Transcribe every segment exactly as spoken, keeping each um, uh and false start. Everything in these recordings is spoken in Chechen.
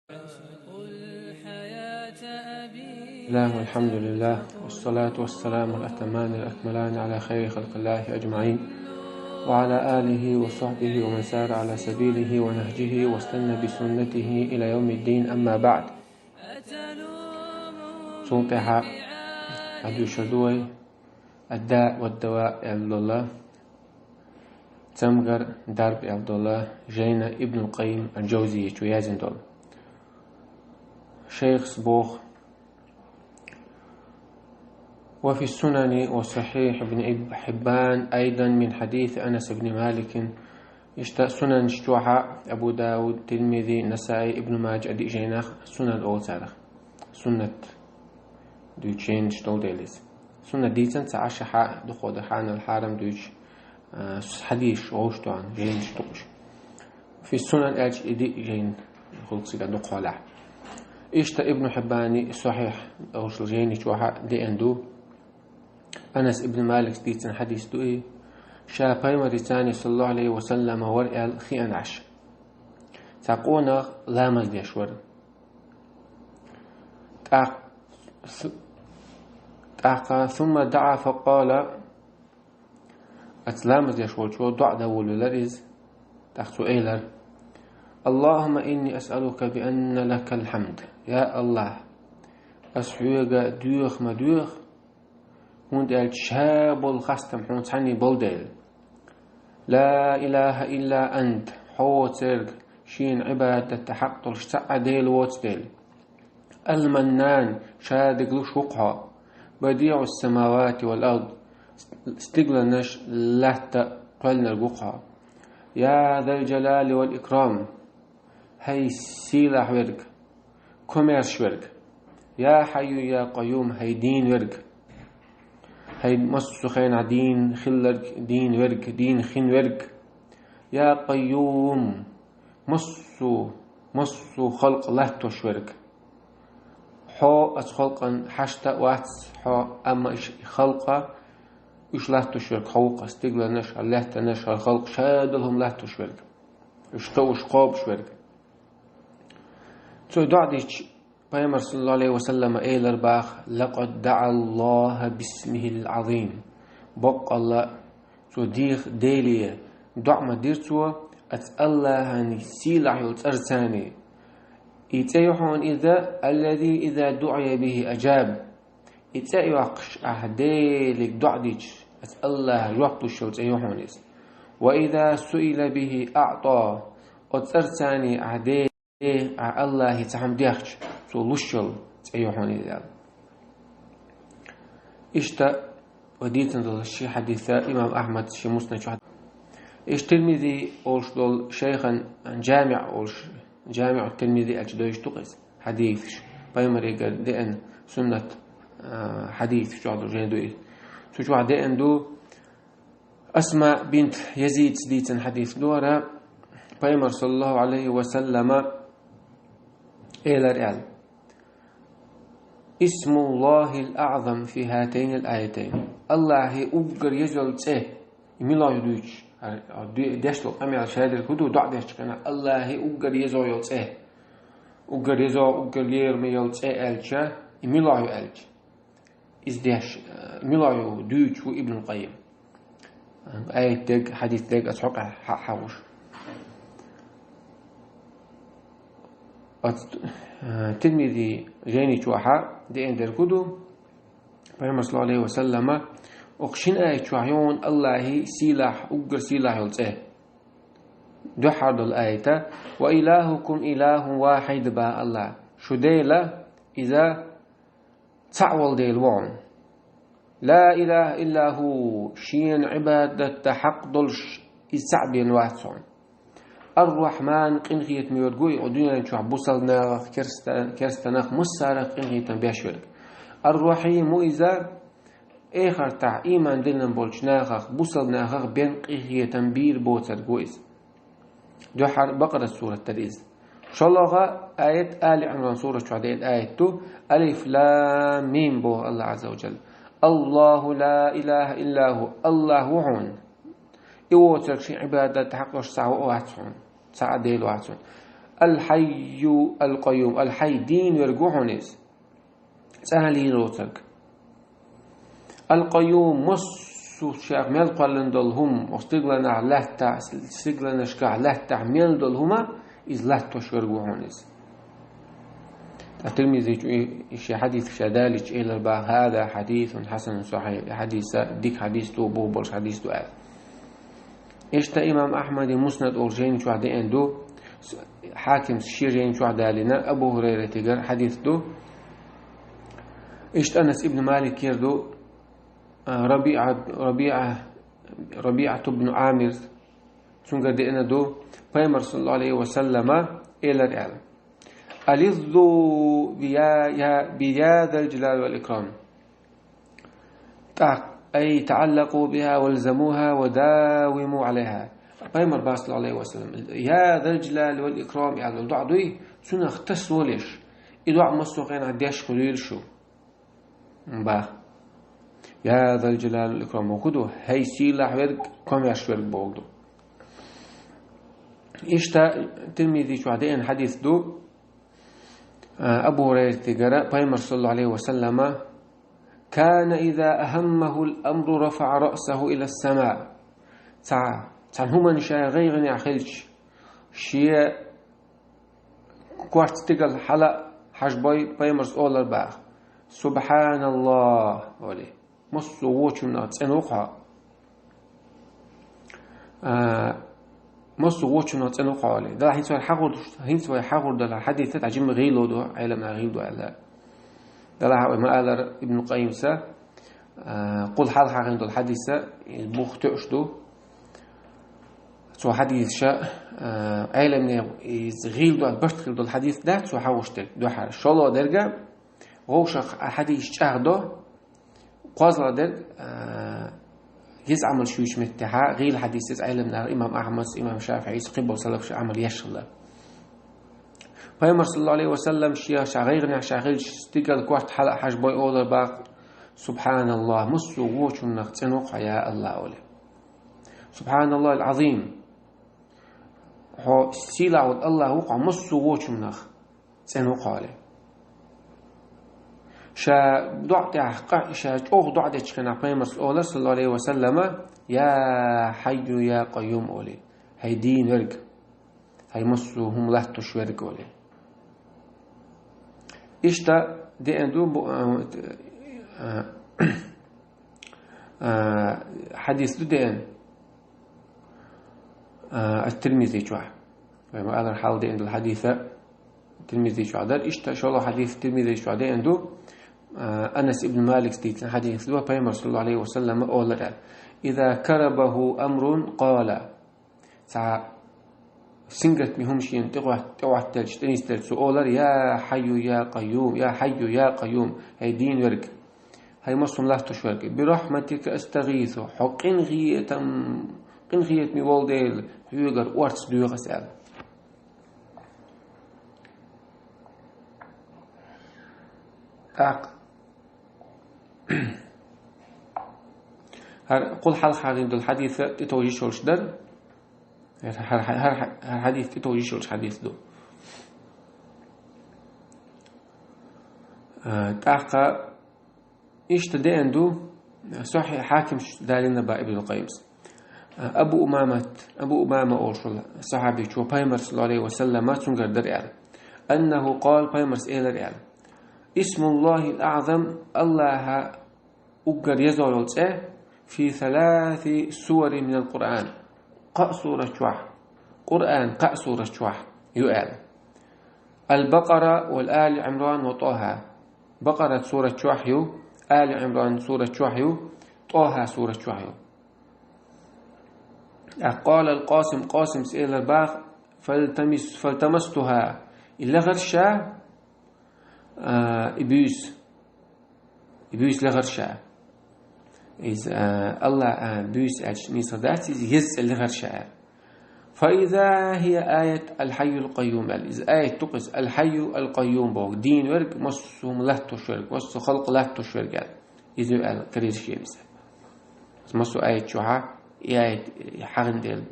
بسم الله والحمد لله والصلاة والسلام الأتمان الأكملان على خير خلق الله أجمعين وعلى آله وصحبه ومن سار على سبيله ونهجه واستنى بسنته إلى يوم الدين، أما بعد. Цул тӀехьа хьадуьйцур ду вай «Ад-даъ ва ад-даваъ» аьлла долу, цамгар дарба аьлла долу, жайна Ибнул Къаййим аль-Джавзийчо яздина долу. Шайхас боху: «وفي السنن وصحيح ابن حبان أيضا من حديث أنس بن مالك». Иштта сунанаш чохь а, Абу Дауд, Тирмизи, Насаи, Ибн Маджа, а диъ жайнах, сунан олу царах, суннат дуьйцуш жайнаш долу дела иза. Суннат дийцина ца Ӏаш хьа дукхо дан хьанал хьарам дуьйцуш, а, хьадисаш вовшахтоьхна жайнаш ду уьш. «Фи сунан» аьлча, и диъ жайна гӀуллакх цига дукха хьолахь. Иштта Ибн Хьиббани Сахьихь олуш жайни чохь а деана ду. Анас ибн Маликс дийцина хьадис ду и. Ша пайхамарца, саллаллаху Ӏалайхи ва саллама, вара аьлла хиъна Ӏаш. Цхьа къонах ламаз деш вара. ТӀаккха, тӀаккха, ثم دعا فقال, оцу ламаз деш волчо доӀа дан волавелира иза. ТӀаккха цо элира: «اللهم إني أسألك بأن لك الحمد». Я АллахӀ, ас хьоьга доьху ма доьху, хӀунда аьлча ша болу хастам хьуна цхьаьннан болу дела. «لا إله إلا أنت», хьо воцург шена Ӏибадат дан хьакъ долуш цхьа а дела воцу дела. «المنان», ша дерг луш ву-кх хьо. «بديع السماوات والأرض», стигланаш, лаьтта кхоьллинарг ву-кх хьо. «يا ذا الجلال والإكرام», хӀай сийлахь верг, комаьрша верг. «يا حي يا قيوم», хӀай дийна верг. ХӀай массо а хенахь дийна хилларг, дийна верг, дийна хин верг. «يا قيوم», массо, массо халкъ латтош верг. Хьо оцу халкъан хьашта а вац хьо, амма уьш халкъа, уьш латтош верг хьо ву-кх, стигланаш, лаьттанаш, халкъ, ша долу хӀума латтош верг. Уьш товш, кхобуш верг. Цо доӀа дича, пайхамар, саллаллаху Ӏалайхи ва саллама, элира боху: «لقد دعا الله باسمه العظيم». Баккъалла, цо деха Деле доӀа ма дира цо, оцу АллахӀан сийлахь йолу цӀарца. И цӀе ю хьуна иза: «الذي إذا دعي به أجاب». И цӀе а йоккхуш, ахь Деле доӀа дича, оцу АллахӀа жоп луш йолу цӀе ю хьуна иза. «وإذا سئل به أعطى». Оцу цӀарца ахь Де-, ахь АллахӀе цхьа хӀума дехча, цо луш йолу цӀе ю хьуна иза аьлла. Иштта, вай дийцина долу ши хьадис имам Ахьмад шен Муснад чохь. Иштта Тирмизи олуш долу шайхан, ДжамиӀ олуш, ДжамиӀу Тирмизи аьлча дойуш ду-кх иза хьадисаш. Пайхамарегара деана суннат, а, хьадисаш чохь долу жайна ду иза. Цу чохь деана ду, Асма бинт Язидс дийцина хьадис ду хӀара, пайхамар, саллаллаху Ӏалайхи ва саллама, элира аьлла: «اسم الله الأعظم في هاتين الآيتين». АллахӀе уггар еза йолу цӀе, и мила ю дуьйцуш, хӀара де-, деш долу къамел шадерг хӀун ду, доӀа дечу хенахь, АллахӀе уггар еза йолу цӀе. Уггар еза, уггар лераме йолу цӀе аьлча, и мила ю аьлча. Иза деш, э, мила ю дуьйцуш ву Ибнул Къаййим. Аят дерг, хьадис дерг аса хьокъехь хьа-, хьахуш. Оцу, э, Тирмизи жайни чохь а деана дерг хӀун ду? Пайхамар, саллаллаху Ӏалайхи ва саллама, окху шина аят чохь ю хьуна АллахӀе сийлахь, уггар сийлахь йолу цӀе. Дуьххьара долу аят: «وإلهكم إله واحد», боху АллахӀа. Шу Дела, иза цхьаъ волу Дела ву хьуна. «لا إله إلا هو», шена Ӏибадат дан хьакъ долуш иза цхьаъ бен вац хьуна. «الرحمن», къинхетаме верг ву и, дуьнен чохь бусалба нахах, керста-, керстанах, массарах къинхетам беш верг. «الرحيم» ву иза, эхартахь ийман диллина болчу нахах, бусалба нахах бен къинхетам бийр боцург ву иза. Дуьххьара Бакъарат сурат дара иза. ШолгӀа аят Али Ӏимран сурат чохь деана аят ду: «ألف لام ميم», боху АллахӀа Ӏазза ва Джалла. «الله لا إله إلا هو», АллахӀ ву хьуна. И воцург шен Ӏибадат хьакъ долуш цхьа а вац хьуна, цхьа а Дела вац хьуна. Аль-Хьайю Аль-Къайюм. Аль-Хьай — дийна верг ву хьуна иза. ЦӀа лийна воцург. Аль-Къайюм — массо а шех мел кхоьллина долу хӀума, оцу стигланахь лаьттахь, стигланашкахь лаьттахь мел долу хӀума, иза латтош верг ву хьуна иза. Ткъа Тирмизичо и, и шен хьадисах ша далийча элира боху: «ХӀаза хьадисун хьасанун сахьихь». И хьадис дика хьадис ду, боху болуш хьадис ду аьлла. Иштта имам Ахьмадан Муснад олу жайна чохь деана ду, с-, Хьакимс шен жайна чохь далийна Абу ХӀурайратигара хьадис ду. Иштта Анас ибн Маликера ду, а, Рабиа, Рабиа, Рабиат ибн Амир, цуьнгара деана ду, Пайхамар, саллаллаху Ӏалайхи ва саллама, элира аьлла: «Ализзу би я, я, би я зал джалали вал икрам». ТӀаккха: «Ай таӀаллакъу биха валзамуха ва давиму Ӏалайха». Пайхамар боху, саллаллаху Ӏалайхи ва саллам: «Я зал джалали вал икрам», — аьлла доӀа дуй, цунах тасаволуш, и доӀа массо а хенахь деш хуьлийла шу. Боху. «Я зал джалали вал икрам» боху ду, хӀай сийлахь верг, комаьрша верг боху ду. Иштта Тирмизичохь деана хьадис ду, а, Абу ХӀурайратигара, Пайхамар, саллаллаху Ӏалайхи ва саллама: «Кана иза ахаммахул амру рафаӀа раъсаху илас самаъ». Цхьа, цхьана хӀуманна ша гӀайгӀанехь хилча, шен корта стигала хьала а хьажбой, Пайхамарс олар боху: «СубхьаналлахӀ», — олий. Массо а вочунах цӀена ву-кх хьо. А, массо а вочунах цӀена ву-кх хьо, олий. Делахь хӀинца вай хьахор-, хӀинца вай хьахор долу хьадис тӀе жимма гӀийла ду, Ӏеламнаха гӀийла ду аьлла. Делахь вай ма-аллара Ибн Къаййимса, а, кхул хьалха хьахийна долу хьадиса, иза бух тоьуш ду. Цо хьадисаша, а, Ӏеламнаха иза гӀийла ду аьлла барт хир долу хьадис дац, цо хьахош дерг дуьххьара. ШолгӀа дерг а, вовшах а хьадис чӀагӀдо, кхозлагӀа дерг, а, еза Ӏамалш юьйцу меттехьа, гӀийла хьадис иза Ӏеламнаха, имам Ахьмадс, имам ШафиӀис, кхин болу салафаша Ӏамал еш хилла. Пайхамар, саллаллаху Ӏалайхи ва саллам, шен ша гӀайгӀанехь ша хилча, стигала корта хьала а хьажбой, олар боху: «СубхьаналлахӀ, массо а вочунах цӀена ву-кх хьо, я АллахӀ», — олий. «СубхьаналлахӀил Ӏазим, хьо сийлахь волу АллахӀ ву-кх хьо, массо а вочунах цӀена ву-кх хьо», — олий. Ша доӀа тӀехь къа-, ша чӀогӀа доӀа дечу хенахь Пайхамарс олар, саллаллаху Ӏалайхи ва саллама: «Я Хьайю, я Къайюм», — олий. «ХӀай дийна верг, хӀай массо а хӀума латтош верг», — олий. Иштта деана ду бу-, а, а, а, хьадис ду деана, а, ат-Тирмизи чохь. Вай ма-аллара хьалха деана долу хьадиса Тирмизи чохь дара. Иштта шолгӀа хьадис Тирмизи чохь деана ду, а, Анас ибн Маликс дийцина хьадис ду, Пайхамар, саллаллаху Ӏалайхи ва саллама, олар аьлла: «Иза карабаху амрун къала». Цхьа сингаттаме хӀума шена тӀе хӀотт-, тӀе хӀоттаделча, тӀе нисделча цо олар: «Я Хьайю, я Къайюм, я Хьайю, я Къайюм, хӀай дийна верг, хӀай массо а хӀума латтош верг, бирахьматика астагӀийсу, хьо къинхетам-, къинхетаме волу дела, хьоьгара орца доьху ас», — аьлла. ТӀаккха хӀара кхул хьалха хьахийна долу хьадиса тӀетовжа йиш йолуш дара. ХӀара, хӀара, хӀара, хӀара хьадис тӀетовжа йиш йолуш хьадис ду. А, тӀаккха иштта деана ду, Сахьихь Хьакимс далийна боху Ибн Къаййимс. А, Абу Умамат, Абу Умама олуш волу сахьабичо Пайхамар, саллаллаху Ӏалайхи ва саллама, цуьнгара дара аьлла: «Аннаху къала», Пайхамарс элира аьлла: «ИсмуллахӀил АӀзам, АллахӀа уггар еза йолу цӀе, фи саласи суарин минал Къуръан, кхаа сурат чохь, Къуръан кхаа сурат чохь ю», — аьлла. «Ал-Бакъара вал Али Ӏимран ва ТӀоха». Бакъарат сурат чохь ю, Али Ӏимран сурат чохь ю, ТӀоха сурат чохь ю. Къала ал-Къасим, Къасимс элира боху: «Фалтамис-, фалтамастуха». И лахара ша, а, и буьйса. И буьйса лахара ша. Иза, а, Алла, а, буьйса аьлча нийса дац, иза еза цӀе лахара ша аьлла. «Фа иза хӀия аят Аль-Хьайюл Къайюм», аьлла. Иза аят ду-кх иза, Аль-Хьайю Аль-Къайюм боху. Дийна верг, массо а хӀума латтош верг, массо а халкъ латтош верг аьлла. Иза ю аьлла, карийра шена иза. Массо а аят чохьа, и аят хьахийна дела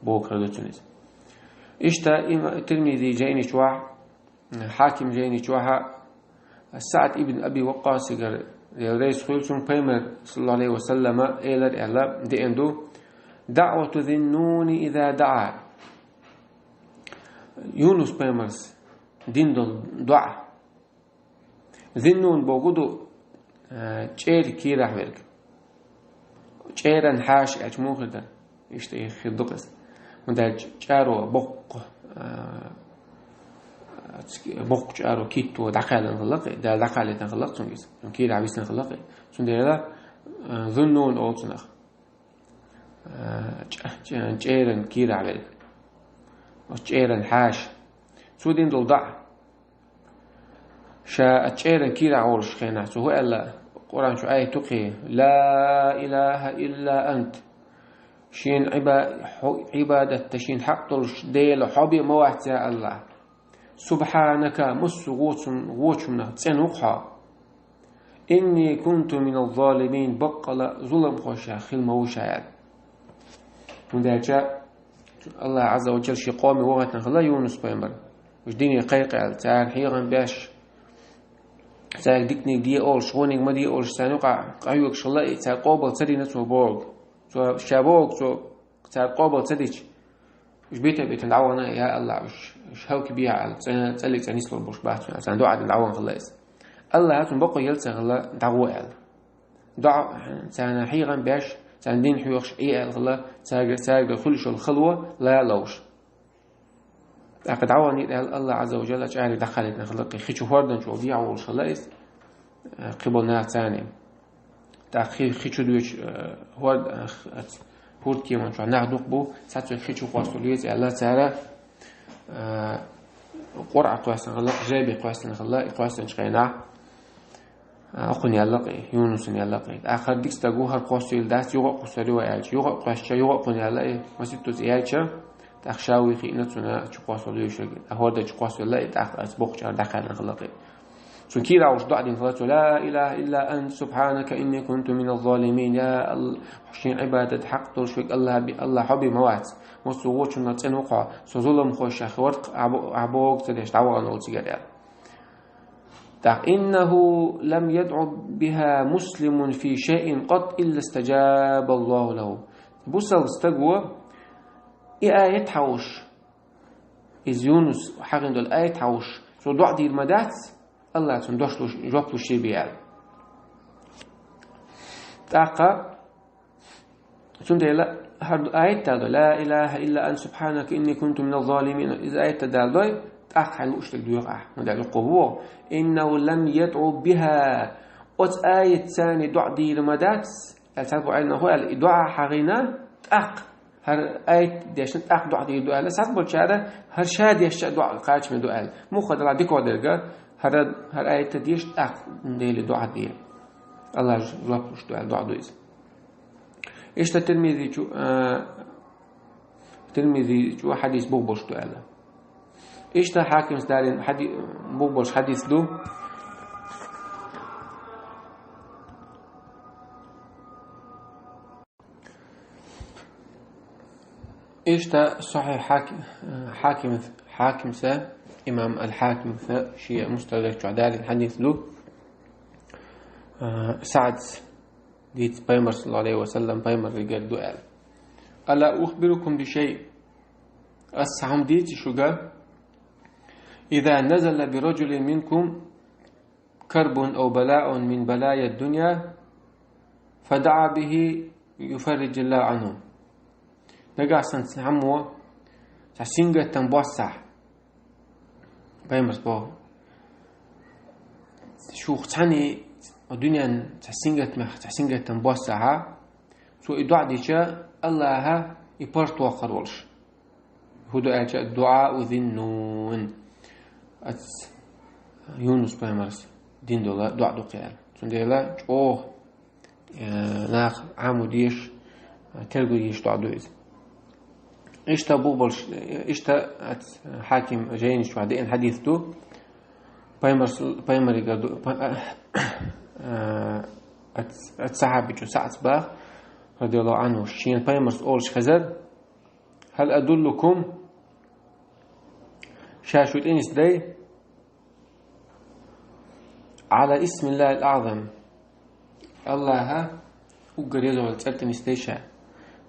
боху хир ду цунна иза. Иштта има Тирмизи жайничохь, Хьаким жайничохь, СаӀд ибн Аби Ваккъасигара, Дела реза хуьлда цунна, Пайхамар, саллаллаху Ӏалайхи ва саллама, элира аьлла, деана ду: «ДаӀвату Зиннуни иза даӀа». Юнус пайхамарс дина долу доӀа. Зиннун бохург ду, э, чӀеран кийрахь верг. ЧӀеран хьаша аьлча муха хир дара? Иштта и хир ду-кх иза. ХӀунда аьлча чӀаро боккха, э, боккха чӀаро китто дӀакхаьллина хилла-кх, Дала дӀакхалийтина хилла-кх цуьнга иза. Цуьнан кийрахь висина хилла-кх. Цундела, э, Зиннун олу цунах. Э, чӀ-, чӀ-, чӀеран кийрахь верг. Оцу чӀеран хьаша. Цо дина долу доӀа. Ша оцу чӀеран кийрахь волуш хенахь, цо хӀун аьлла, Къуръан чу аят ду-кх: «Ла илаха илла ант». Шена Ӏиба-, хьо-, Ӏибадат дан шена хьакъ долуш Дела хьо бен ма вац, я АллахӀ. «Субхьанака», массо а вочун-, вочунах цӀена ву-кх хьо. «Инни кунту миназ-залимин», баккъала зуламхошах хилла ма ву ша аьлла. ХӀунда аьлча АллахӀ Ӏазза ва Джалла шен къоме вахийтина хилла Юнус пайхамар. Уьш дине кхайкха аьлла, царна хьехам беш, цаьрга диканиг де олуш, вониг ма де олуш, царна юкъахь къахьоьгуш хилла и, цара къобал ца дина цо бохург. Цо ша бохург цо цара къобал ца дича, уьш битар-битар дӀавахана, я АллахӀ, уьш, уьш хӀаллакбехьа аьлла, цӀе-, цӀе лиъча нислур болуш бац царна дуӀа дина дӀавахана хилла иза. АллахӀа цунна бакъо елла ца хилла дӀагӀо аьлла. ДоӀа, царна хьехам беш, царна дин хьоьхуш Ӏе аьлла хилла, цаьрга, цаьрга хуьлуш йолу хало лан а ловш. ТӀаккха дӀаваханера аьлла, АллахӀ Ӏазза ва Джалла чӀарий дӀакхалийтина хилла-кх, хи чу хӀордан чу вехьа волуш хилла иза, э, кхиболу нах царний. ТӀаккха хи, хи чу доьдуш, э, хӀорд-, э, х-, ац-, хӀордкеман чохь нах дукха бу, цхьацца хи чу къоссалур веза аьлла, цара, э, къуръа кхоьссина хилла, жайби кхоьссина хилла, и кхоьссинчу хенахь, э, кхунна яьлла-кх и, Юнусна яьлла-кх и. ТӀаккха хӀара дика стаг ву, хӀара кхоссийла дац, юха а кхуссур ю вай аьлча, юха а кхоьссича, юха а кхунна яьлла и, маситтаза и яьлча, тӀаккха ша вуьйхиъна цунна чу кхоссалур везаш верг. ТӀаккха хӀорда чу кхоссавелла и, тӀаккха оцу боккхачу чӀара дӀакхаьллина хилла-кх и. Цунна кийрахь волуш доӀа дина хилла цо: «Ла илаха илла ант, субхьанака, инни кунту миназ-залимин». Я Алла, шена Ӏибадат хьакъ долуш верг АллахӀ би-, АллахӀ хьо бен ма вац. Массо а вочунах цӀена ву-кх хьо, со зуламхошах вара-кх, ахь бо-, ахь бохург ца деш дӀавахана волу цигара аьлла. ТӀаккха: «Иннаху лам ядӀу биха муслимун фи шайин къат илла стаджаба Аллаху лаху». Бусалба стаг ву, и аят хьовсуш, иза Юнус хьахийна долу аят хьовсуш, цо доӀа дийр ма дац, АллахӀа цунна дош луш, жоп луш хир бен аьлла. ТӀаккха, цундела, хӀара аят а ду: «Ла илаха илла ант, субхьанака, инни кунту миназ-залимин». Иза аят а далдой, тӀаккха хьайн лууш дерг доьху ахь, хӀунда аьлча кхо боху: «Иннаху лам ядӀу биха». Оцу аятца царна доӀа дийр ма дац, аьлла, цхьаболу Ӏеламнаха аьлла, и доӀа хьахийна, тӀаккха хӀара аят дешна, тӀаккха доӀа дийр ду аьлла, цхьаболчара хӀара ша дешча а доӀа кхачаме ду аьлла. Муха дала дика дерг, хӀара, хӀара аят а деш, тӀаккха Деле доӀа де. АллахӀа жоп луш ду аьлла доӀа ду иза. Иштта Тирмизи чу, а, Тирмизи чу хьадис бух болуш ду аьлла. Иштта Хьакимс далийна хьади-, бух болуш хьадис ду. Иштта Сахьихь Хьаки-, Хьаким, Хьакимса, имам ал-Хьакимса шен Мустадрак чохь далийна хьадис ду. А, СаӀдс дийца Пайхамар, саллаллаху Ӏалайхи ва саллам, Пайхамаригара ду аьлла: «Ала ухбирукум би шай?» Ас хьуна дийций шуьга: «Иза назала би раджулин минкум карбун ав балаун мин балая дунья, фадаӀа бихи юфарриджиллаху Ӏанху». Нагахь санна цхьаммо цхьа сингаттам боссахь, Пайхамарс боху, шух цхьаьний дуьнен цхьа сингаттамех, цхьа сингаттам боссахьа, цо и доӀа дича, АллахӀа и паргӀатохур волуш. ХӀун ду аьлча, дуӀа у Зиннун. Ац Юнус пайхамарс дина долу доӀа ду кхел. Цундела чӀогӀа, э, нах Ӏамо дезаш, э, терго езаш доӀа ду иза. Иштта бу болуш, иштта ац Хьаким жайнаш чохь деана хьадис ду. Пайхамарс, пайхамаригара ду, па-, э, ац, ац сахьабичу СаӀдс бах, радияллаху Ӏанху, шена пайхамарс олуш хезар: «Хьал адуллукум Ша шу тӀенисдай, على اسم الله الأعظم. Аллаха уггар езагӀа цӀерца нисдеш.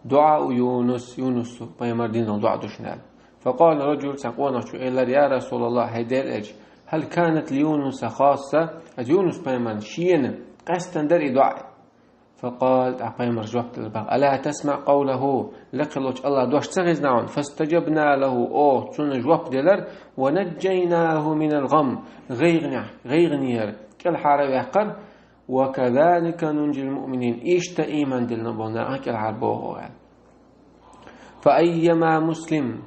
دعاء يونس, Юнус пайхамар динал дуӀа душнал. فقال رجل, цхьан къонахчо элар: يا رسول الله, хӀай Даьла элча, هل كانت ليونس خاصة؟ Аз Юнус пайхамар шена къаьстта дар и дуӀа. فقال, тӀаккха пайхамар жоп делар бах: ألا تسمع قوله؟ Лекхалучу Аллаха дош ца хезна хьуна? فاستجبنا له, о, цунна жоп делар, ونجيناه من الغم, гӀайгӀане, гӀайгӀанера кӀелхьара ваьккхар, وكذلك ننجي المؤمنين, иштта ийман диллина болу нахана кӀелхьара боху аьлла. فأيما مسلم,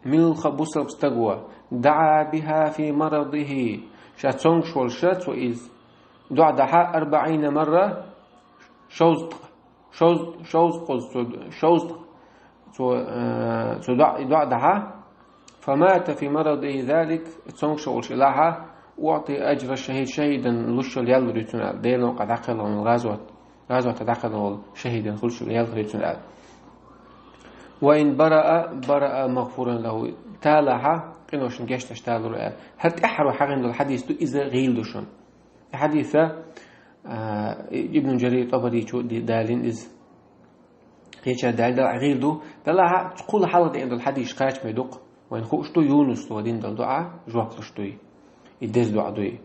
муьлхха бусалба стаго, دعا بها في مرضه, ша цомгуш волуш цо иза дуӀа дахьа, أربعين مرة, шовзткъа, шовз-, шовзткъа, цо, шовзткъа, цо, э, цо дуӀа, дуӀа дахьа, فمات في مرضه ذلك, цомгуш волуш и лахьа, أعطي أجر الشهيد, шахӀидан луш йолу ял лур ю цунна аьлла, Делан некъа дӀакхелхина волу гӀазот, гӀазота дӀакхелхина волу шахӀидан луш йолу ял лур ю цунна аьлла. وإن برأ برأ مغفورا له, талахьа, къиношна гечдеш талур аьлла. ХӀара тӀаьххьара хьахийна долу хьадис ду, иза гӀийла ду шуна. И хьадиса, а, Ибн Джарир ТӀабаричо ди-, далийна иза. Кхечара далийна дала гӀийла ду. Далахьа, кхул хьалха деана долу хьадисаш кхачаме дукха. Вайн хууш ду, Юнус дина долу дуӀа жоп луш дуй. И деза дуӀа дуй.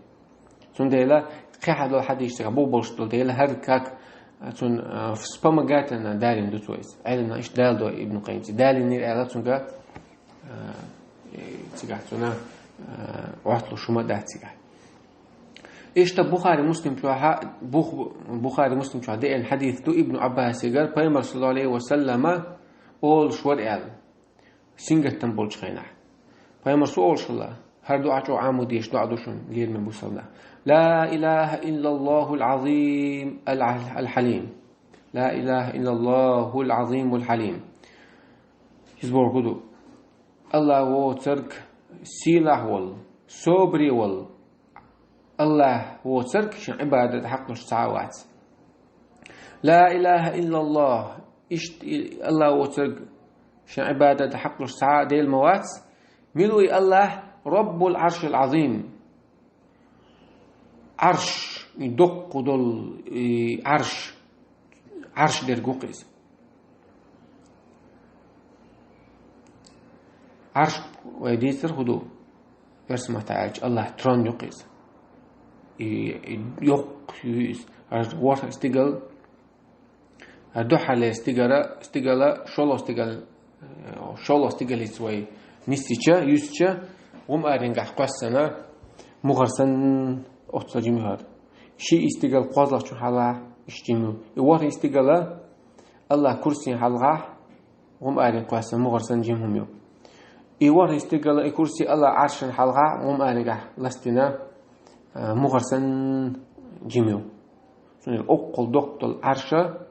Цундела кхехьа долу хьадисаш цигахь бу болуш долу дела, хӀара как, а, цунна, а, вспомогательно далийна ду цо иза. Ӏелам иштта далийна ду Ибн Къаййима. Далийнера аьлла цуьнга, а, э, цигахь цунна, а, гӀортлуш хӀума дац цигахь. Иштта Бухари Муслим чохь а, Бух-, Бухари Муслим чохь а деана хьадис ду Ибн Ӏаббасигара, пайхамар, саллаллаху Ӏалайхи ва саллама, олуш вара аьлла, сингаттам болчу хенахь. Пайхамар со олуш хилла, хӀара дуӀа чӀогӀа Ӏамо дезаш дуӀа ду шуна, лераме бусалба нах. لا إله إلا الله العظيم الع-، الحليم. لا إله إلا الله العظيم الحليم. Иза бохург хӀун ду? Аллах воцург сийлахь волу, собаре волу, Аллах воцург шен Ӏибадат хьакъ луш цхьа а вац. لا إله إلا الله, иштта и Аллах воцург шен Ӏибадат хьакъ луш цхьа а Дела ма вац. Мила ву и Аллах? رب العرش العظيم. Ӏарш, и доккха долу, и Ӏарш, Ӏарш дерг ву-кх иза. Ӏарш вай дийцар хӀун ду? Оьрсийн маттахь аьлча, Аллах трон ю-кх иза. И, и йоккха ю иза. Ӏарш ворхӀ стигал, а, дуьххьарлера стигара, стигала, шолгӀа стигал, э, шолгӀа стигаллица вай нисйича, юьсча, гӀум аренгахь кхоьссина, мухӀар санна, оццул жима ю хӀара. Ши и стигал кхозлагӀчун хьалха, иштта жима ю. И ворхӀ и стигала, Аллах курсин хьалхахь, гӀум аренга кхоьссина, мухӀар санна жима хӀума ю. И ворхӀ и стигала, и курси Аллах Ӏаршан хьалхахь, гӀум аренгахь ластина, а, мухӀар санна жима ю. Цундела оккхул доккха долу Ӏарша,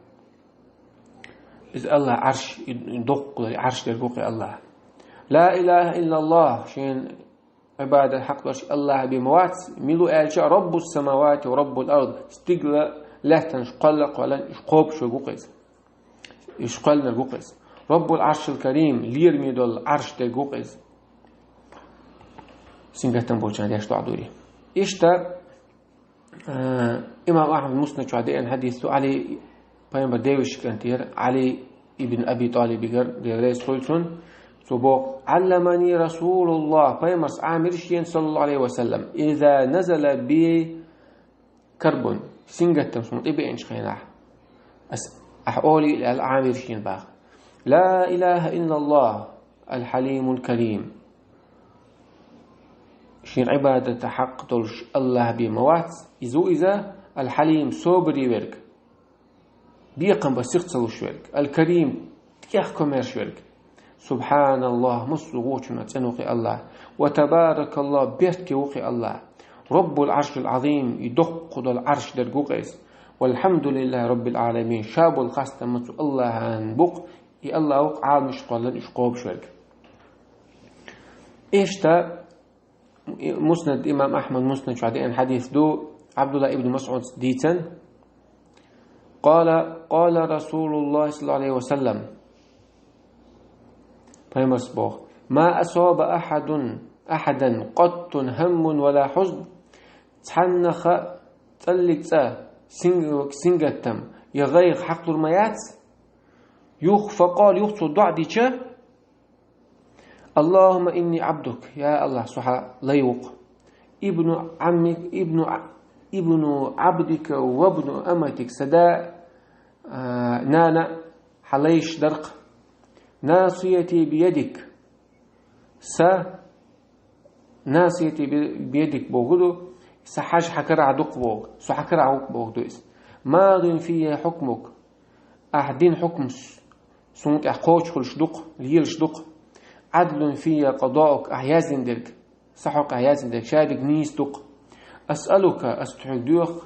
иза Аллах Ӏарш, и доккха долу Ӏарш дерг ву-кх и Аллах. لا إله إلا الله, шен Ӏибадат хьакъ долуш Аллах бен ма вац, мила ву аьлча, رب السماوات ورب الأرض, стигала, лаьттанаш кхолла а кхоьллина, уьш кхобуш верг ву-кх иза. Уьш кхоьллинарг ву-кх иза. رب العرش الكريم, лераме долу Ӏарш дерг ву-кх иза. Сингаттам болчарна деш доӀа дуй. Иштта, Э, имам Ахьмад Муснад чохь деана хьадис ду, Ӏали, пайхамар девешин кӀантера, Ӏали ибн Аби ТӀалибигара, Дела реза хуьлда цунна, цо боху: علمني رسول الله, пайхамарс Ӏамийра шена, саллаллаху Ӏалайхи ва саллам, إذا نزل بي كرب, сингаттам суна тӀебеанчу хенахь, ас ахь олийла аьлла Ӏамийра шена баха. لا إله إلا الله الحليم الكريم. Шен Ӏибадата хьакъ долуш Аллах бен ма вац, иза ву иза, Ал-Хьалим, собаре верг, бекхам бан сих ца луш верг, Ал-Карим, тӀех комаьрша верг. Субханаллах, массо а вочунах цӀена ву-кх и Аллах. Ва табаракаллах, беркате ву-кх и Аллах. Роббул Ӏаршил Ӏазим, и доккха долу Ӏарш дерг ву-кх иза. Валхьамдулиллахи Роббил Ӏаламин, ша болу хастам цу Аллахьан бу-кх, и Аллах ву-кх Ӏаламаш кхоьллина уьш кхобуш верг. Иштта, Муснад, имам Ахьмад Муснад чохь деана хьадис ду, Абдулла ибн МасӀудс дийцан: «Къала, къала Расулуллах саллаллаху алейхи ва саллам». Пайхамарс боху: «Ма асаба ахьадун أحدا قط هم ولا حزن, цхьаннех цӀаллиг цӀа, син-, сингаттам, я гӀайгӀа хьакхалур ма яц, юха, فقال, юха цо доӀа дича, اللهم إني عبدك, я АллахӀ, со хьа лай ва-кх, ابن عمك, ابن ع-, ابن عبدك وابن أمتك, са да, а, нана хьа лайш дар-кх, ناصيتي بيدك, са, ناصيتي بي-, بيدك бохург да, са хьаж хьа карахь ду-кх бохург, со хьа карахь ва-кх бохург да из. ماض في حكمك, ахь дина хьукам с-, суна тӀехь кхочуш хуьлуш ду-кх, лелаш ду-кх. عدل في قضاؤك, ахь яздина дерг, са хьокъехь яздина дерг, шадерг нийса ду-кх. أسألك, ас тхьоьга доьху,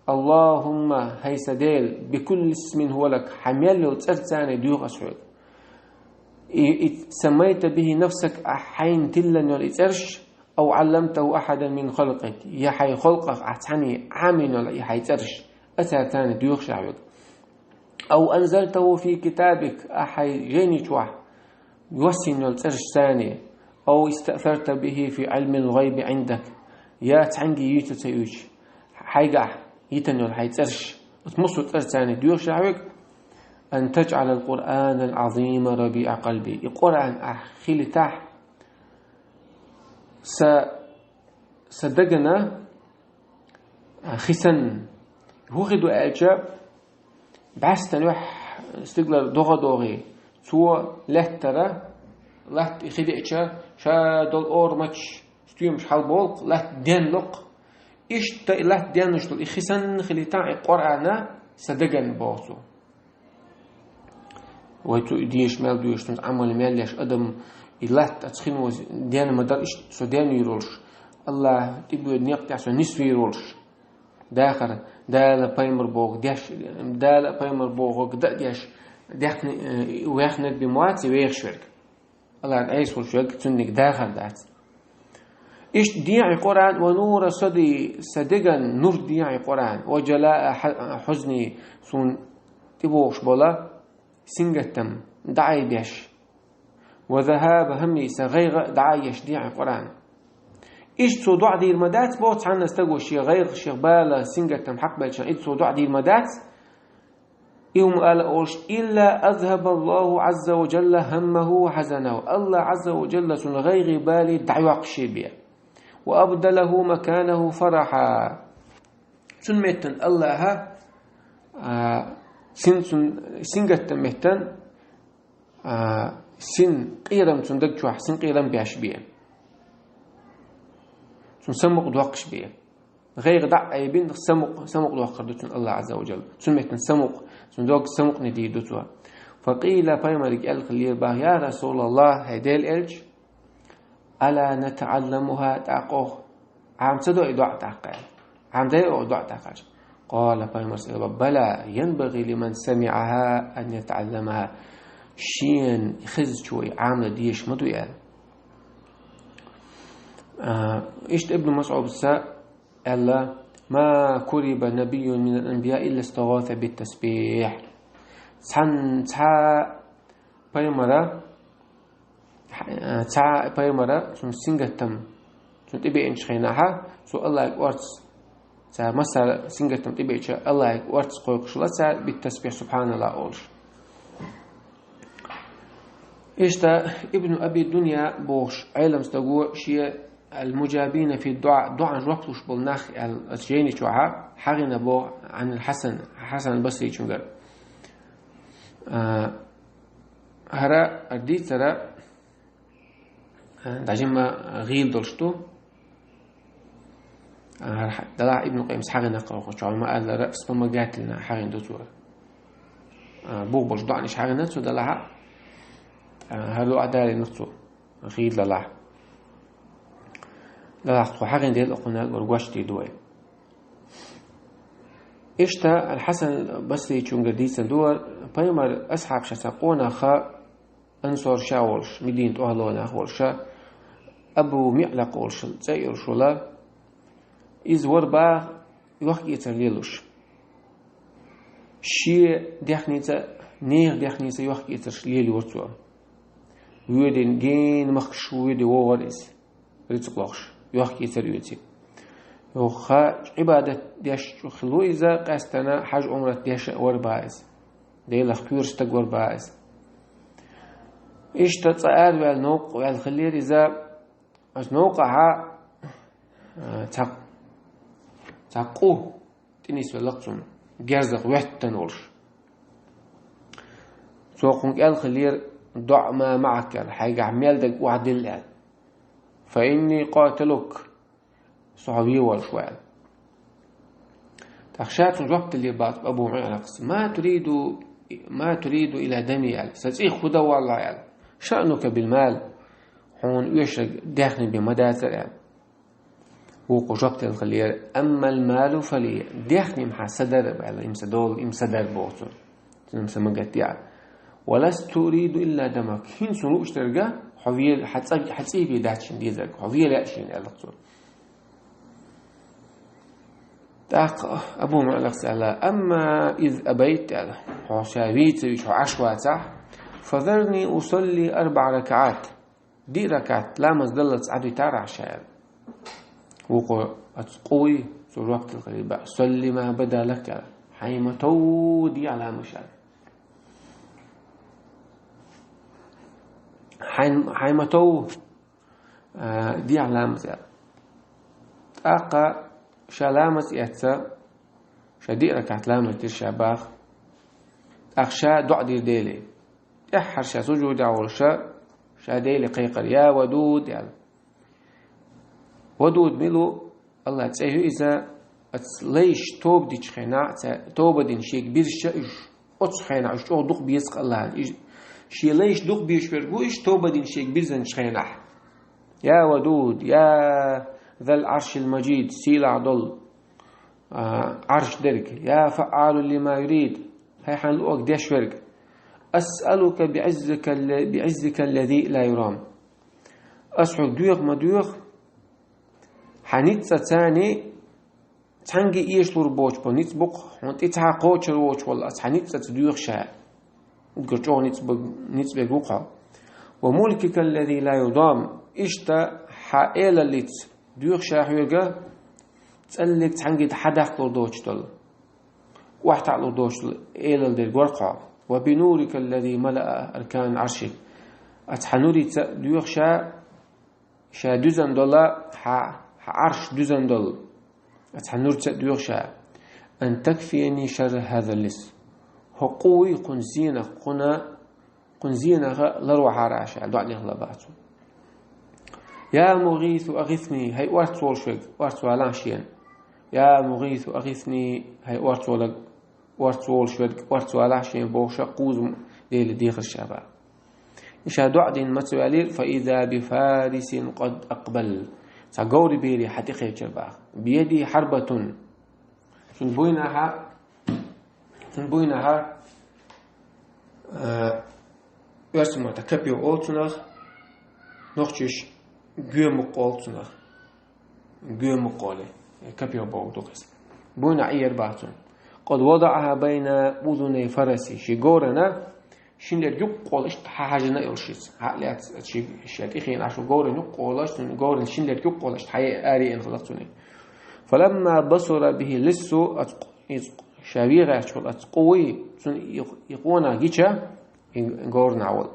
اللهم, хӀай сан Дела, بكل اسم هو لك, хьан мел йолу цӀарца доьху ас хьоьга. И, и, سميت به نفسك, ахь хьайна тиллина йолу и цӀерш, أو علمته أحدا من خلقك, я хьайн халкъах ахь цхьанне Ӏамийна йолу и хьайн цӀерш, ас царца доьхуш ахь хьоьга. أو أنزلته في كتابك, ахь хьайн жайни чохь йоссийна йолу цӀерш царна, أو استأثرت به في علم الغيب عندك, я цхьаьнгге юьйцур ца юьйцуш, хьайгахь йитина йолу хьайн цӀерш, оцу массо а цӀарца доьхуш ахь хьоьга, أن تجعل القرآن العظيم ربيع قلبي, и Къуръан ахь хилийтахь са, са дагана, а, хи санна. ХӀун хи ду аьлча, бӀаьстан юьхь стигалара догӀа а догӀий, цо лаьттара, латта и хи деача, ша долу ораматаш, стоьмаш хьалаболу-кх, латта денло-кх. Иштта и латта денлуш долу и хи санна хилийтахь и Къуръан са дагана, боху цо. Вай цу и деша мел доьшуш, цуьнца Ӏамал мел еш адам, и латта оцу хино денна ма дара, иштта со денвийр волуш, АллахӀа тӀебоьду некъа тӀехь со нисвийр волуш, дахар, Дала, пайхамар бохург деш, Дала, пайхамар бохург дан а деш, даьхни, э, ваьхнарг бен ма вац и вехаш верг. АллахӀан Ӏеса волуш верг, цуьнниг дахар дац. Иштта дехьа и Къуръан, ونور صدري, сан деган нур дехьа и Къуръан, وجلاء ح-, حزني, суна тӀебогӀуш болу сингаттам дӀаайбеш, وذهاب همي, сан гӀайгӀа а дӀаайъеш дехьа и Къуръан. Иштта цо доӀа дийр ма дац, боху цхьанна стаго шен гӀайгӀа, шен бала, сингаттам хьакхабелча, иштта цо доӀа дийр ма дац, и хӀума ала олуш, إلا أذهب الله عز وجل همه وحزنه. АллахӀ Ӏазза ва Джалла цуьнан гӀайгӀий, балий дӀайоккхуш бен. وأبدله مكانه فرحا. Цуьнан меттана АллахӀа, а, син цуьнан, сингаттам меттана, а, син къерам цуьнан даг чохь, син къерам беш бен. Цуьнан самукъа доккхуш бен. ГӀайгӀа дӀа а айбина, самукъа, самукъа доккхур ду цуьнан АллахӀ Ӏазза ва Джалла. Цуьнан меттана самукъа, цуьнан дог самукъане дийр ду цо. فقيل, пайхамарга аьлла хиллера боху: يا رسول الله, хӀай Делан элча, ألا نتعلمها, тӀаккха оха Ӏама ца до и доӀа тӀаккха? Ӏамаде оха доӀа тӀаккха? قال, пайхамара аьлла: بلى، ينبغي لمن سمعها أن يتعلمها. Шена хезначо и Ӏамадан дезаш ма ду аьлла. А, иштта Ибн МасӀуда аьлла: ما كرب نبي من الأنبياء إلا استغاث بالتسبيح. Цхьан-, цхьа пайхамара, цхьа пайхамара цуьнан сингаттам, цуьнан тӀебеанчу хенахьа, цо АллахӀе орца, цара массара сингаттам тӀебеача, АллахӀе орца кхойкхуш ла цара, بالتسبيح, سبحان الله олуш. Иштта Ибн Аби Дунья бохуш Ӏелам стаго шен المجابين في الدعاء, доӀан жоп луш болу нах аьлла, оцу жайни чохьа хьагӀина боху, عن الحسن, Хьасан Басричуьнгара. А, хӀара дийцара, а, дӀа жимма гӀийла долуш ду. А, хӀара хьа-, далахь Ибн Къаййима хьагӀина кхалхо, чохь ма-аллара, вспомогательно хьагӀина ду цо. А, бух болуш доӀанаш хьагӀина цо далахьа, а, хӀара доӀа далийна цо, гӀийла далахь. Далахь тхо хьагӀина дела, окхунна гур гочдийр ду вай. Иштта Ал-Хьасан Басричуьнгара дийцина ду, пайхамар асхьабашца къонах ансор ша волуш, Медина тӀехула нах волуш, Абу МиӀлакъ волуш, цӀе йолуш вала, иза вара баха йохк-эцар лелош. Шен дехнийца, нехан дехнийца йохк-эцарш лелайора цо. Воьдина гена махкаш воьдий вогӀура иза. рицкъ лохуш, йохкийцар оьций. Йохха Ӏибадат деш чӀу хилла ву иза, къаьстана хьаж-Ӏумрат деш а вара бах иза. Делах кхоьруш стаг вара бах иза. Иштта цкъа араваьлла новкъа ваьлла хиллера иза, оцу новкъахьа, а, цхьа, цхьа къу тӀенисвелла-кх цунна, герзах воьттина волуш. Цо кхунга аьлла хиллера: «ضع ما معك», аьлла, хьайгахь мел дерг охьадилла аьлла. «فإني قاتلك», со хьо вен волуш ву аьлла. ТӀаккха ша цунна жоп деллера бах Абу МуӀтӀакъас: «ما تريد، ما تريد إلا دمي», аьлла. Сан цӀийх хӀун дан воллу аьлла. «شأنك بالمال», хьуна оьшург даьхни бен ма дацара аьлла. Вукхо жоп делла хиллера: «أما المال فلي», даьхни-м хьан сан дара аьлла, и-м сан долу, и-м сан дара боху цо. Цуьнан сан ма гатде. «ولست أريد إلا دمك». ХӀинца суна лууш дерг хьо вен, хьан цӀа-, хьан цӀий бен дац шена дезарг, хьо вен лаьа шена аьлла цо. ТӀаккха Абу МуӀтӀакъас аьлла: «أما إذ أبيت», аьлла, хьо ша вийца вича хьо Ӏаш вацахь, «فذرني أصلي أربع ركعات». Диъ ракаӀат ламаз даллалц Ӏадитарахь ша аьлла. Вукхо оцу къуй, цо жоп делла хиллера бах: «صل ما بدا لك», аьлла. Хьайн ма тов дехьа ламаз аьлла. Хьайн, хьайн ма тов, а, дехьа ламаз аьлла. ТӀаккха ша ламаз эцна, ша диъ ракаӀат ламаз дира ша бах. ТӀаккха ша доӀа дира Деле. ТӀаьххьара ша сужудехь волуш, ша Деле кхайкхира: «يا ودود», аьлла. Вадуд мила ву? АллахӀан цӀе ю иза, оцу лайш тоба дечу хенахь, цара тоба дина шега бирзича уьш, оцу хенахь уьш чӀогӀа дукха беза-кх АллахӀана. Уьш, шен лайш дукха безаш верг ву уьш, тоба дина шега бирзинчу хенахь. «يا ودود، يا ذا العرش المجيد», сийлахь долу, а, Ӏарш дерг, «يا فعال لما يريد», хьайн луъург деш верг. «أسألك بعزك ال-، بعزك الذي لا يرام». Ас хьоьга доьху ма доьху, хьан ницкъаца цхьаьнгге эшалур боцуш болу ницкъ бу-кх, хьуна тӀе цхьа а кхочур воцуш волу ас хьан ницкъаца доьху ша. Уггар чӀогӀа ницкъ бу-, ницкъ берг ву-кх хьо. «وملكك الذي لا يضام», иштта хьан элаллица доьху ша хьоьга, цӀаллиг цхьаьнгге хьадаккхалур доцуш долу, охьатаӀалур доцуш долу элалла дерг вара-кх хьо. «وبنورك الذي ملأ أركان عرشك». Ас хьан нурица а доьху ша, ша дуьзна долу, хьан, хьан Ӏарш дуьзна долу, ас хьан нурица а доьху ша. «أن تكفيني شر هذا اللص». ХӀокху къуй кхунна зенах, кхунна, кхунна зенах ларвахьара ша, доӀа дехла бах цо. «يا مغيث أغثني», хӀай орца волуш верг, орца валахь шена. «يا مغيث أغثني», хӀай орца волаг, орца волуш верг, орца валахь шена бохуш, кхузза Деле дехира ша бах. И ша доӀа дина ма ца ваьллера, «فإذا بفارس قد أقبل». Цхьа говран бере хьан тӀекхечира бах. «بيده حربة». Цуьнан буйнахьа, цуьнан буйнахьа, а, оьрсийн маттахь копьё олу цунах, нохчаша гоьмукъ олу цунах. Гоьмукъ олий, копьё бохург ду-кх иза. Буйнахь Ӏийра бах цуьнан. «قد وضعها بين أذني فرسي». Шен говрана шин дерг юккъехула иштта хьахьаьжна йолуш иза. Хьа а лаьцна, ши-, шен тӀехьенаш шу говрана юккъехула, цуьнан говрана шин дерг юккъехула иштта хьае-, ареана хилла цуьнан. «فلما بصر به اللص», оцу къ-, иза ша вен гӀерташ волу оцу къуй, цунна и, и къонах гича, и говрана волу.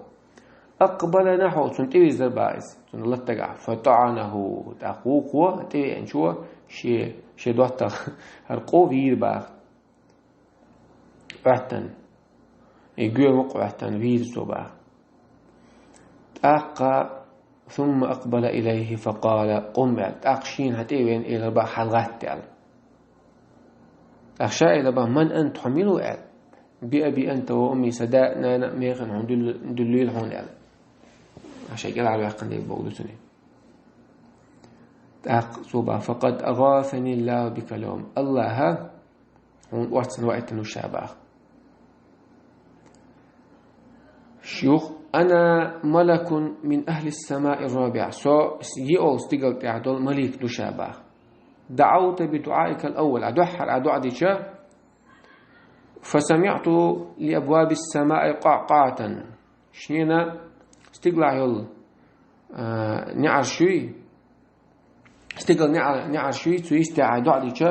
«أقبل نحوه», цунна тӀевирзира бах иза, цунна латтагахь. «فطعنه», тӀаккха вукхо, тӀевеанчо, шен, шен доттагӀа хӀара къу вийра бах. Ӏоьттина. И гоьмукъ Ӏоьттина вийра цо бах. ТӀаккха, «ثم أقبل إليه فقال: قم», аьлла. ТӀаккха шена хьан тӀе а веана элира бах: «ХьалагӀатта», аьлла. ТӀаккха ша элира бах: «من أنت», хьо мила ву аьлла. «بأبي أنت وأمي», сан да а, нана а механа хьуна дуьллу-, дуьллийла хьуна аьлла. Ша кӀелхьарваьккхина дерг бохург ду цуьнан. ТӀаккха цо бах: «فقد أغاثني الله بك اليوم». АллахӀа хьуна орцана ваийтина ву ша бах. Шух: «أنا ملك من أهل السماء الرابعة». Со йиъолу стигала тӀехь долу малик ду ша бах. «دعوت بدعائك الأول». Ахь дуьххьара ахь доӀа дича, «فسمعت لأبواب السماء قعقعة». Шена стигалахь йолу, а, неӀарш юй, Стигал неӀар, неӀарш вий, цу йистехь а доӀа дича,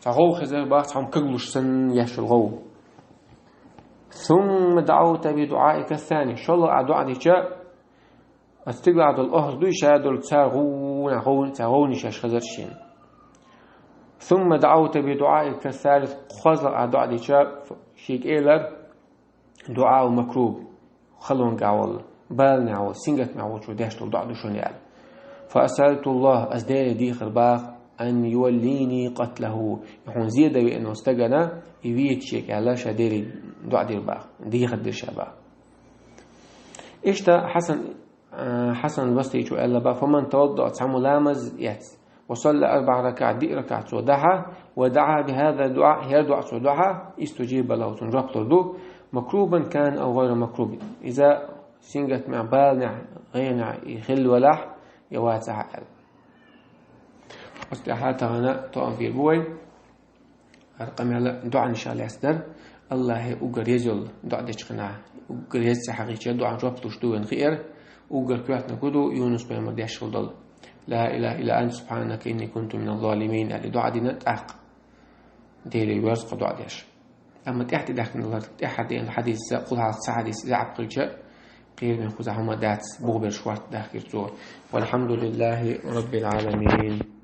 цхьа гӀов хезар бах, цхьа каглуш санна еш йолу гӀов. ثم دعوت بدعائك الثاني. ШолгӀа а доӀа дича, ас стигал долу охьа дуй, ша долу цара гӀовна, гӀовна, цара гӀовнаш еш хезар шена. ثم دعوت بدعائك الثالث. КхозлагӀа а доӀа дича, шен кӀелара дуӀа у макруб, халонга волу, баланехь волу, сингаттамехь волчо деш долу доӀа ду шуна аьлла. فسألت الله, ас Деле дехар бах, أن يوليني قتله, и хьуна зе дан веана волу стагана, и вийта шега аьлла, ша Деле доӀа дира бах, дехар дира ша бах. Иштта Хьасан, а, Хьасан Басричо аьлла бах: فمن توضأ, цхьаммо ламаз эцна, وصلى أربع ركعات, диъ ракаӀат цо дахьа, ودعا بهذا الدعاء, хӀара доӀа цо дахьа, استجيب له, цунна жоп лур ду, مكروبا كان أو غير مكروب. Иза сингаттамехь, баланехь, гӀенехь и хилла велахь, я вацахь аьлла. Оцу тӀехь тахана тоам бийр бу вай. ХӀара къамел доӀанашах лаьцна дара. АллахӀе уггар еза йолу доӀа дечу хенахь, уггар еза ца хьахийча, доӀан жоп луш ду вайна хиира, уггар коьртаниг хӀун ду, Юнус-пайхамар деш хила долу: لا إله إلا أنت سبحانك إني كنت من الظالمين, аьлла, доӀа дина тӀаккха. Деле верза кху доӀа деш. Амма тӀаьхьа тӀедаьхкина лар, тӀаьхьа деана хьадисца, кхул хьалха цхьа хьадис заьӀап хилча, кхераме хӀуза хӀума дац, бухберш хӀорт дахкира цо. والحمد لله رب العالمين.